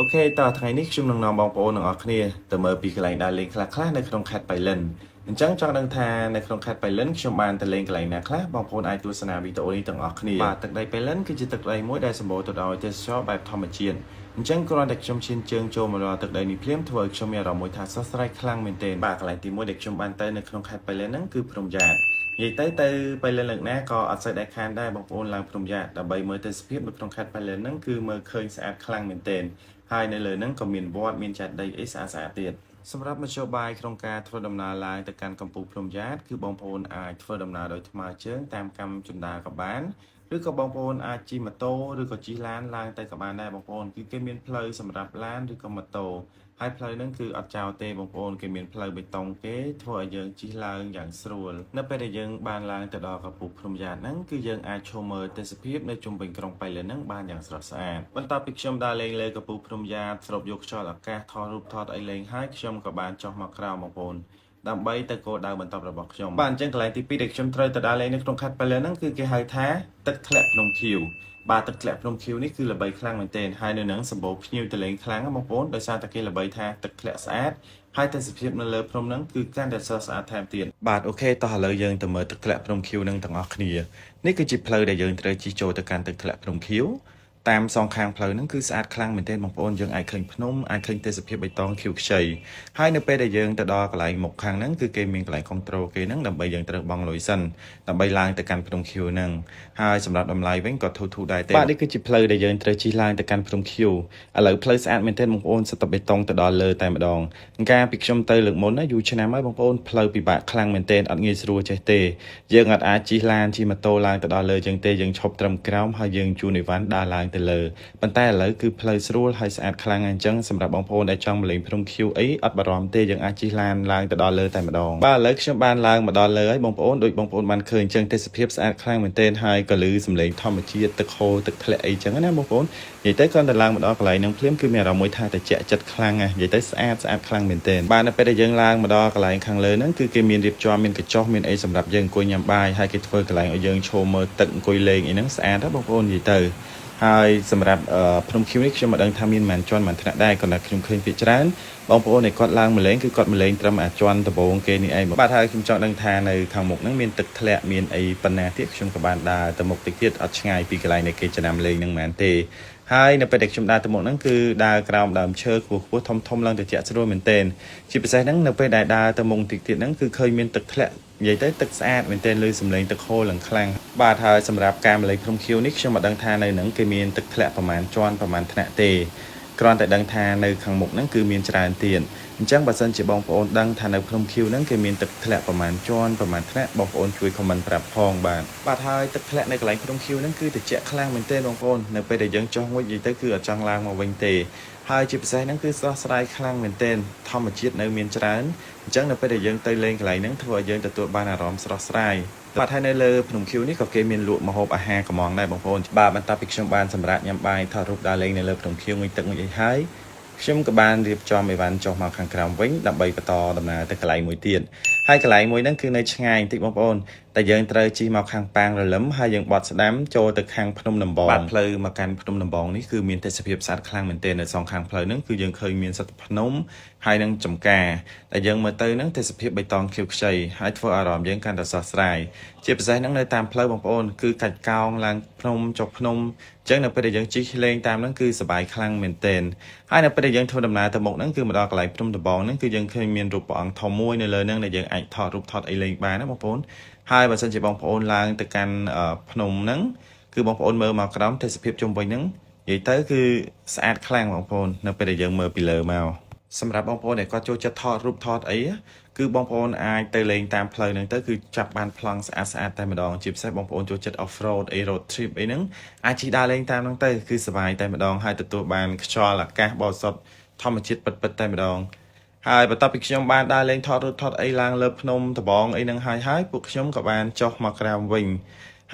OK តោះថ្ងៃនេះខ្ញុំនឹងនាំបងប្អូនទាំងអស់គ្នាទៅមើលពីកន្លែងដើរលេងខ្លះៗនៅក្នុងខេត្តប៉ៃលិនអញ្ចឹងចង់ដឹងថានៅក្នុងខេត្តប៉ៃលិនខ្ញុំបានទៅលេងកន្លែងណាខ្លះបងប្អូនអាចទស្សនាវីដេអូនេះទាំងអស់គ្នាបាទទឹកដីប៉ៃលិនគឺជាទឹកដីមួយដែលសម្បូរទៅដោយទេសចរបែបធម្មជាតិអញ្ចឹងគ្រាន់តែខ្ញុំឈានជើងចូលមកដល់ទឹកដីនេះភ្លាមធ្វើឲ្យខ្ញុំមានអារម្មណ៍មួយថាស្រស់ស្រាយខ្លាំងមែនទែនបាទកន្លែងទីមួយដែលខ្ញុំបានទៅនៅក្នុងខេត្តប៉ៃលិនហ្នឹងគឺភ្នំយ៉ាតនិយាយទៅទៅប៉ៃលិនលើកណាក៏អត់សូវដែលខានដែរបងប្អូនឡើងភ្នំយ៉ាតដើម្បីមើលទេសភាពនៅក្នុងខេត្តប៉ៃលិនហ្នឹងគឺមើលឃើញស្អាតខ្លាំងមែនទែន ហើយនៅលើហ្នឹងក៏មានវត្តមានចេតិយអីស្អាតស្អាតទៀតសម្រាប់មធ្យោបាយក្នុងការធ្វើដំណើរឡើងទៅកាន់កំពូលភ្នំយ៉ាតគឺបងប្អូនអាចធ្វើដំណើរដោយថ្មើរជើងតាមកាំជណ្ដើរក៏បានឬក៏បងប្អូនអាចជិះម៉ូតូឬក៏ជិះឡានឡើងទៅក៏បានដែរបងប្អូនគឺគេមានផ្លូវសម្រាប់ឡានឬក៏ម៉ូតូហើយផ្លូវហ្នឹងគឺអត់ចោលទេបងប្អូនគេមានផ្លូវបេតុងគេធ្វើឲ្យយើងជិះឡើងយ៉ាងស្រួលនៅពេលដែលយើងបានឡើងទៅដល់កំពូលភ្នំយ៉ាតហ្នឹងគឺយើងអាចឈរមើលទេសភាពនៅជុំវិញក្រុងប៉ៃលិនហ្នឹងបានយ៉ាងស្រស់ស្អាតបន្ទាប់ពីខ្ញុំដើរលេងលើកំពូលភ្នំយ៉ាតស្រូបយកខ្យល់អាកាសថតរូបថតអីលេងហើយខ្ញុំក៏បានចុះមកក្រោមបងប្អូនដើម្បីទៅគោលដៅបន្ទាប់របស់ខ្ញុំបាទអញ្ចឹងកន្លែងទី2ដែលខ្ញុំត្រូវទៅដើរលេងនៅក្នុងខេត្តប៉ៃលិនហ្នឹងគឺគេហៅថាទឹកធ្លាក់ភ្នំខៀវបាទទឹកធ្លាក់ភ្នំខៀវនេះគឺល្បីខ្លាំងមែនទែនហើយនៅនឹងសម្បូរភ្ញៀវទៅលេងខ្លាំងណាស់បងប្អូនដោយសារតែគេល្បីថាទឹកធ្លាក់ស្អាតហើយទេសភាពនៅលើភ្នំហ្នឹងគឺកាន់តែស្រស់ស្អាតថែមទៀតបាទ OK តោះឥឡូវយើងទៅមើលទឹកធ្លាក់ភ្នំខៀវនឹងទាំងអស់គ្នានេះគឺជាផ្លូវដែលយើងត្រូវជិះចូលទៅកាន់ទឹកធ្លាក់ភ្នំខៀវតាមសងខាងផ្លូវហ្នឹងគឺស្អាតខ្លាំងមែនទែនបងប្អូនយើងអាចឃើញភ្នំអាចឃើញទេសភាពបៃតងខៀវខ្ចីហើយនៅពេលដែលយើងទៅដល់កន្លែងមុខខាងហ្នឹងគឺគេមានកន្លែង control គេហ្នឹងដើម្បីយើងត្រូវបង់លុយសិនដើម្បីឡើងទៅកាន់ភ្នំខៀវហ្នឹងហើយសម្រាប់តម្លៃវិញក៏ធូរធូរដែរទេបាទនេះគឺជាផ្លូវដែលយើងត្រូវជិះឡើងទៅកាន់ភ្នំខៀវឥឡូវផ្លូវស្អាតមែនទែនបងប្អូនសុទ្ធតែបេតុងទៅដល់លើតែម្ដងកាលពីខ្ញុំទៅលើកមុនណាយូរឆ្នាំហើយបងប្អូនផ្លូវពិបាកខ្លាំងមែនទែនអត់ងាយស្រួលចេះទេយើងអត់អាចជិះឡានជិះម៉ូតូឡើងទៅដល់លើចឹងទេយើងឈប់ត្រឹមក្រោមហើយយើងជួនអីវ៉ាន់ដើរឡើងទៅលើប៉ុន្តែឥឡូវគឺផ្លូវស្រួលហើយស្អាតខ្លាំងអញ្ចឹងសម្រាប់បងប្អូនដែលចង់មកលេងភ្នំខៀវអីអត់បារម្ភទេយើងអាចជិះឡានឡើងទៅដល់លើតែម្ដងបាទឥឡូវខ្ញុំបានឡើងមកដល់លើហើយបងប្អូនដូចបងប្អូនបានឃើញអញ្ចឹងទេសភាពស្អាតខ្លាំងមែនទែនហើយក៏ឮសំឡេងធម្មជាតិទឹកហូរទឹកធ្លាក់អីចឹងណាបងប្អូននិយាយទៅគ្រាន់តែឡើងមកដល់កន្លែងហ្នឹងភ្លាមគឺមានអារម្មណ៍មួយថាត្រជាក់ចិត្តខ្លាំងណាស់និយាយទៅស្អាតស្អាតខ្លាំងមែនទែនបាទនៅពេលដែលយើងឡើងមកដល់កន្លែងខាងលើហ្នឹងគឺគេមានរៀបចំមានកញ្ចុះមានអីសម្រាប់យើងអង្គុយញ៉ាំបាយហើយគេធ្វើកន្លែងឲ្យយើងឈរមើលទឹកអង្គុយលេងអីហ្នឹងស្អាតណាស់បងប្អូននិយាយទៅហើយសម្រាប់ភ្នំខៀវនេះខ្ញុំមិនដឹងថាមានប៉ុន្មានជាន់ប៉ុន្មានថ្នាក់ដែរគ្រាន់តែខ្ញុំឃើញភាគច្រើនបងប្អូនដែលគាត់ឡើងមកលេងគឺគាត់មកលេងត្រឹមអាជាន់ដំបូងគេនេះឯងបាទហើយខ្ញុំចង់ដឹងថានៅខាងមុខហ្នឹងមានទឹកធ្លាក់មានអីប៉ុណ្ណាទៀតខ្ញុំក៏បានដើរទៅមុខតិចទៀតអត់ឆ្ងាយពីកន្លែងដែលគេចំណាំលេងហ្នឹងមែនទេហើយនៅពេលដែលខ្ញុំដើរទៅមុខហ្នឹងគឺដើរក្រោមដើមឈើខ្ពស់ខ្ពស់ធំធំឡើងត្រជាក់ស្រួលមែនទែនជាពិសេសហ្នឹងនៅពេលដែលដើរទៅមុខតិចទៀតហ្នឹងគឺឃើញមានទឹកធ្លាក់និយាយទៅទឹកស្អាតមែនទែនលើសំឡេងទឹកហូរឡើងខ្លាំងបាទហើយសម្រាប់ការមកលេងភ្នំខៀវនេះខ្ញុំមិនដឹងថានៅហ្នឹងគេមានទឹកធ្លាក់ប្រហែលជាន់ប្រហែលថ្នាក់ទេគ្រាន់តែដឹងថានៅខាងមុខហ្នឹងគឺមានច្រើនទៀតអញ្ចឹងបើសិនជាបងប្អូនដឹងថានៅភ្នំខៀវហ្នឹងគេមានទឹកធ្លាក់ប្រហែលជាន់ប្រហែលថ្នាក់បងប្អូនជួយ comment ប្រាប់ផងបាទបាទហើយទឹកធ្លាក់នៅកន្លែងភ្នំខៀវហ្នឹងគឺត្រជាក់ខ្លាំងមែនទែនបងប្អូននៅពេលដែលយើងចុះងុចនិយាយទៅគឺអត់ចង់ឡើងមកវិញទេហើយជាពិសេសហ្នឹងគឺស្រស់ស្រាយខ្លាំងមែនទែនធម្មជាតិនៅមានច្រើនអញ្ចឹងនៅពេលដែលយើងទៅលេងកន្លែងហ្នឹងធ្វើឲ្យយើងទទួលបានអារម្មណ៍ស្រស់ស្រាយបាទហើយនៅលើភ្នំខៀវនេះក៏គេមានលក់ម្ហូបអាហារកំងដែរបងប្អូនបាទបន្ទាប់ពីខ្ញុំបានសម្រាប់ញ៉ាំបាយថតរូបដើរលេងនៅលើភ្នំខៀវងុយទឹកងុយអីហើយខ្ញុំក៏បានរៀបចំអីវ៉ាន់ចុះមកខាងក្រោមវិញដើម្បីបន្តដំណើរទៅកន្លែងមួយទៀតហើយកន្លែងមួយហ្នឹងគឺនៅឆ្ងាយបន្តិចបងប្អូនតែយើងត្រូវជិះមកខាងប៉ាងរលឹមហើយយើងបត់ស្ដាំចូលទៅខាងភ្នំដំបងបាទផ្លូវមកកាន់ភ្នំដំបងនេះគឺមានទេសភាពស្អាតខ្លាំងមែនទែននៅសងខាងផ្លូវហ្នឹងគឺយើងឃើញមានសត្វភ្នំហើយនឹងចំការតែយើងមើលទៅហ្នឹងទេសភាពបៃតងខៀវខ្ចីហើយធ្វើអារម្មណ៍យើងកាន់តែស្រស់ស្រាយជាពិសេសហ្នឹងនៅតាមផ្លូវបងប្អូនគឺកាច់កោងឡើងភ្នំចុះភ្នំអញ្ចឹងនៅពេលដែលយើងជិះលេងតាមហ្នឹងគឺសប្បាយខ្លាំងមែនទែនហើយនៅពេលដែលយើងធ្វើដំណើរទៅមុខហ្នឹងគឺមកដល់កន្លែងភ្នំដំបងហ្នឹងគឺយើងឃើញមានរូបព្រះអង្គធំមួយនៅលើហ្នឹងដែលយើងអាចថតរូបថតអីលេងបានណាបងប្អូនហើយបើសិនជាបងប្អូនឡើងទៅកាន់ភ្នំហ្នឹងគឺបងប្អូនមើលមកក្រោមទេសភាពជុំវិញហ្នឹងនិយាយទៅគឺស្អាតខ្លាំងបងប្អូននៅពេលដែលយើងមើលពីលើមកសម្រាប់បងប្អូនដែលគាត់ចូលចិត្តថតរូបថតអីគឺបងប្អូនអាចទៅលេងតាមផ្លូវហ្នឹងទៅគឺចាប់បានប្លង់ស្អាតស្អាតតែម្ដងជាពិសេសបងប្អូនចូលចិត្ត off road អី road trip អីហ្នឹងអាចជិះដើរលេងតាមហ្នឹងទៅគឺសប្បាយតែម្ដងហើយទទួលបានខ្យល់អាកាសបរិសុទ្ធធម្មជាតិពិតៗតែម្ដងហើយបន្ទាប់ពីខ្ញុំបានដើរលេងថតរូបថតអីឡើងលើភ្នំដបងអីហ្នឹងហើយហើយពួកខ្ញុំក៏បានចុះមកក្រោមវិ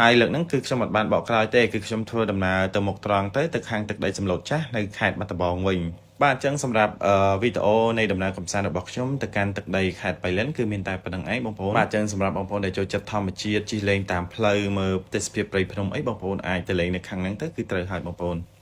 ញហើយលើកហ្នឹងគឺខ្ញុំអត់បានបកក្រោយទេគឺខ្ញុំធ្វើដំណើរទៅមុខត្រង់ទៅទៅខាងទឹកដីសំឡូតចាស់នៅខេត្តបាត់ដំបងវិញបាទអញ្ចឹងសម្រាប់វីដេអូនៃដំណើរកម្សាន្តរបស់ខ្ញុំទៅកាន់ទឹកដីខេត្តប៉ៃលិនគឺមានតែប៉ុណ្្នឹងឯងបងប្អូនបាទអញ្ចឹងសម្រាប់បងប្អូនដែលចូលចិត្តធម្មជាតិជិះលេងតាមផ្លូវមើលទេសភាពព្រៃភ្នំអីបងប្អូនអាចទៅលេងនៅខាងហ្នឹងទៅគឺត្រូវហើយបងប្អូន។